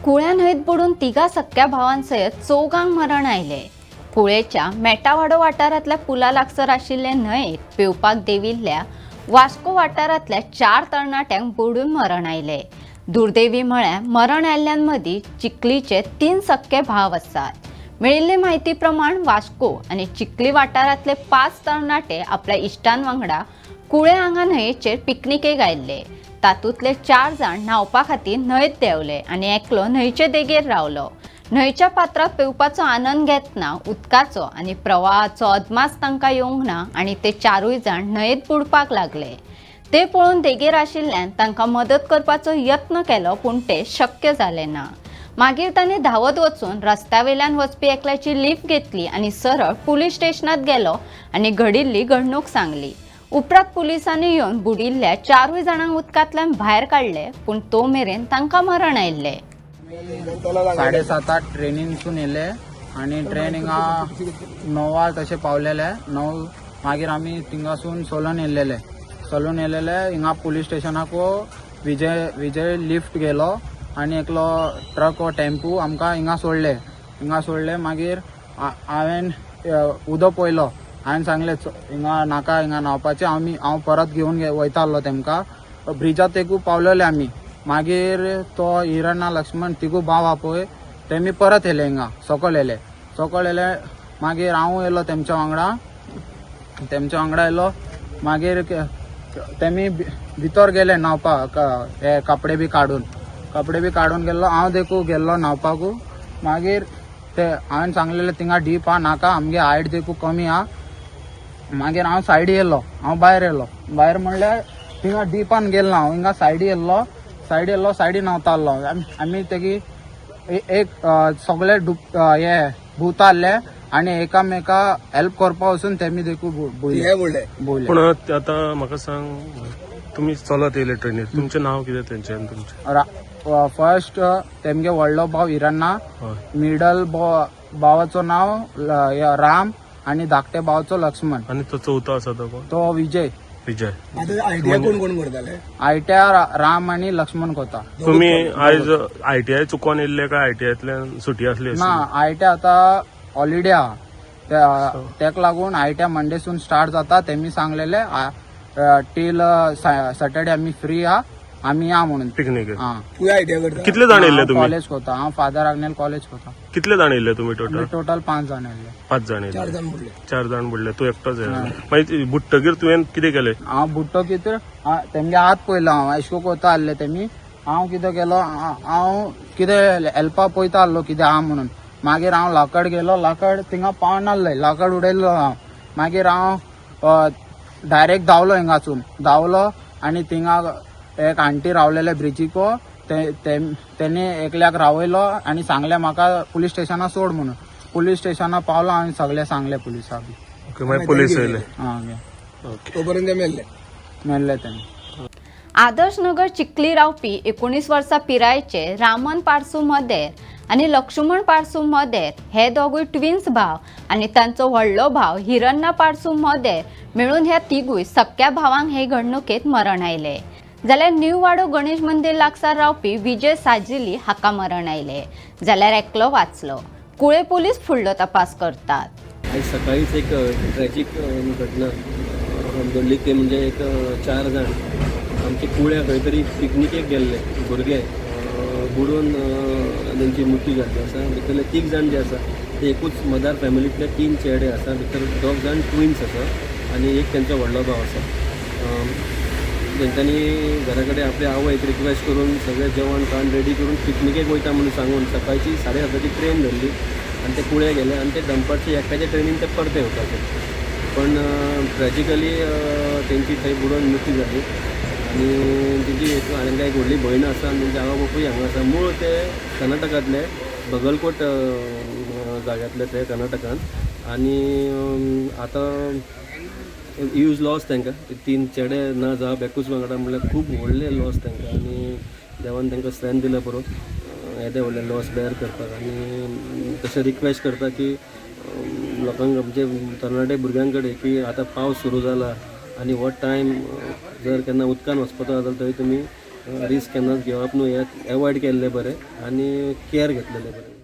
कुळ्या न्हंयत बुडून तिगा सख्या भावांसयत चौगांक मरण आयलें. कुळेच्या मेटावाडो वाठारांतल्या पुला लागसर आशिल्ले न्हंयेत पेंवपाक देंविल्ल्या वास्को वाठारांतल्या 4 तरणाट्यांक बुडून मरण आयलें. दुर्दैवी म्हळ्यार मरण आयिल्ल्यां मदीं चिखलीचे 3 सख्खे भाव आसात. मेळिल्ले म्हायती प्रमाण वास्को आनी चिखली वाठारांतले 5 तरणाटे आपल्या इश्टां वांगडा कुळे हांगा न्हंयेचेर पिकनिकेक आयिल्ले. तातूंतले 4 जाण न्हांवपा खातीर न्हंयत देंवले आनी एकलो न्हंयचे देगेर रावलो. न्हंयच्या पात्रांत पेंवपाचो आनंद घेतना उदकाचो आनी प्रवाहाचो अदमास तांकां येवंक ना आनी ते 4 जाण न्हंयेत बुडपाक लागले. ते पळोवन देगेर आशिल्ल्यान तांकां मदत करपाचो यत्न केलो, पूण ते शक्य जालें ना. मागीर तांणी धांवत वचून रस्त्या वयल्यान वचपी एकल्याची लिफ्ट घेतली आनी सरळ पुलीस स्टेशनांत गेलो आनी घडिल्ली घडणूक सांगली. उपरांत पुलिसांनी येवन बुडिल्ल्या 4 जाणांक उदकांतल्यान भायर काडले, पूण तो मेरेन तांकां मरण आयिल्लें. 7:30 ट्रेनीनसून येयले आनी ट्रेन हिंगा 9 तशें पावलेले. 9 मागीर आमी थिंगासून सोलून येयलेले. सोलून येयलेले हिंगा पुलीस स्टेशनाक विजय लिफ्ट गेलो आनी एकलो ट्रक वो टेम्पू आमकां हिंगा सोडले. हिंगा सोडले मागीर हांवें उदक पळयलो. हांवें सांगलें हिंगा नाका, हिंगा न्हांवपाचें. हांव परत घेवन वयतालो तेमकां. ब्रिजा तेकू पावलेले आमी. मागीर तो हिरणा लक्ष्मण तिगू भाव आहा पळय, तेमी परत येयले हिंगा सकयल येयले. सकयल येयले मागीर हांव येयलो तेमच्या वांगडा. तेमच्या वांगडा येयलो मागीर तेमी भितर गेले न्हांवपाक, हे कपडे बी काडून, कपडे बी काडून गेल्लो. हांव देखू गेल्लो न्हांवपाकू. मागीर ते हांवें सांगलेले थिंगा डीप आहा, नाका, आमगे हायट देखू कमी आहा. मागीर हांव सायडी येयलो, हांव भायर येयलो. भायर म्हणल्यार थिंगा डिपान गेलो ना हांव, हिंगा सायडी येयल्लो. सायडी येयल्लो, सायडी न्हांवतालो. आमी तेगी एक सगळे हे भुता आहले आनी एकामेका हेल्प करपा वचून तेमी देखू बुडले. बुडले. पूण आतां म्हाका सांग, तुमी चलत येयले ट्रेनीर, तुमचें नांव कितें तेंचें आनी तुमचें? फर्स्ट तेमगे व्हडलो भाव हिरण्णा, मिडल भावाचो नांव राम आनी धाकटे भावाचो लक्ष्मण. आनी तो चवथो आसा तो कोण? तो विजय. विजय. आयटीआय कोण कोण करताले? आयटीआय राम आनी लक्ष्मण कोता. तुमी आयज आयटीआय चुकोन येयल्ले काय आयटीआयतल्यान सुटी आसली? ना, आयटीआय आतां हॉलिडे आहा, तेका लागून आयटीआय मंडेसून स्टार्ट जाता. तेमी सांगलेले टील सॅटर्डे आमी फ्री आहा, आमी या म्हणून पिकनीक. तूं आयटीआय करता? कितले जाण येयल्ले तुमी? कॉलेज कोता हांव, फादर आग्नेल कॉलेज कोता. कितले जाण येयल्ले तुमी टोटल? टोटल 5 जाण येयल्ले. 5 जाण 4 येयल्ले. जाण बुडले. 4 जाण बुडले, तूं एकटोच येयला. मागीर बुडटकीर तुवें कितें केलें? हांव बुडटो कितें, तेमगे हात पळयलो हांव, एशको कोता आहले तेमी. हांव कितें केलो, हांव कितें हेल्पा पळयता आहलो कितें आहा म्हणून. मागीर हांव लाकड गेलो, लाकड थिंगा पावनासलें, लाकड उडयल्लो हांव. मागीर हांव डायरेक्ट धांवलो हिंगासून, धांवलो आनी थिंगा एक आंटी रावलेले ब्रिजीको, तेणी एकल्याक रावयलो आनी सांगलें म्हाका पुलीस स्टेशना सोड म्हणून. पुलीस स्टेशना पावलो आनी सगळें सांगलें पुलिसाक. ओके, मागीर पुलीस येयले. आं, ओके. तोपर्यंत ते मेल्ले. मेल्ले तेणी. आदर्श नगर चिखली रावपी 19 वर्सां पिरायेचे रामन पारसू मदेर आनी लक्ष्मण पारसू मदेर हे दोगूय ट्विन्स भाव आनी तांचो व्हडलो भाव हिरण्णा पारसू मदेर मेळून ह्या तिगूय सख्या भावांक हे घडणुकेंत मरण आयलें. जाल्यार न्यू वाडो गणेश मंदीर लागसार रावपी विजय साजिली हाका मरण आयलें, जाल्यार एकलो वाचलो. कुळे पुलीस फुडलो तपास करतात. आयज सकाळीच एक ट्रॅजीक घटना घडली, ते म्हणजे एक 4 जाण आमचे कुळ्या खंय तरी पिकनिकेक गेल्ले भुरगे बुडून तेंची मृत्यू जाल्ली आसा. भितरले 3 जाण जे आसा ते एकूच मदार फॅमिलींतले 3 चेडे आसा, भितर 2 जाण ट्विन्स आसा आनी एक तेंचो व्हडलो भाव आसा. तेंच्यांनी घरा कडेन आपल्या आवयक रिक्वेस्ट करून सगळें जेवण खाण रेडी करून पिकनिकेक वयता म्हणून सांगून सकाळची 7:30 ट्रेन धरली आनी ते कुळे गेले आनी ते दनपारचे एकाच्या ट्रेनीन ते परते येवपाचे, पण ट्रॅजिकली तेंची थंय बुडोवन मृत्यू जाली. आनी तेंची तांकां एक व्हडली भयण आसा आनी तेंचे आवय बापूय हांगा आसा. मूळ ते कर्नाटकांतले, बगलकोट जाग्यांतले ते कर्नाटकान. आनी आतां ह्यूज लॉस तांकां, 3 चेडे ना जावप एकूच वांगडा म्हणल्यार खूब व्हडले लॉस तांकां. आनी देवान तांकां स्ट्रेंथ दिल्या पुरो येदे व्हडले लॉस बेर करपाक. आनी तशें रिक्वेस्ट करता की लोकांक, आमचे तरणाटे भुरग्यां कडेन की आतां पावस सुरू जाला आनी हो टायम जर केन्ना उदकान वचपाचो आसा जाल्यार थंय तुमी रिस्क केन्नाच घेवप न्हू, हें एवॉयड केल्लें बरें आनी केअर घेतलेलें बरें.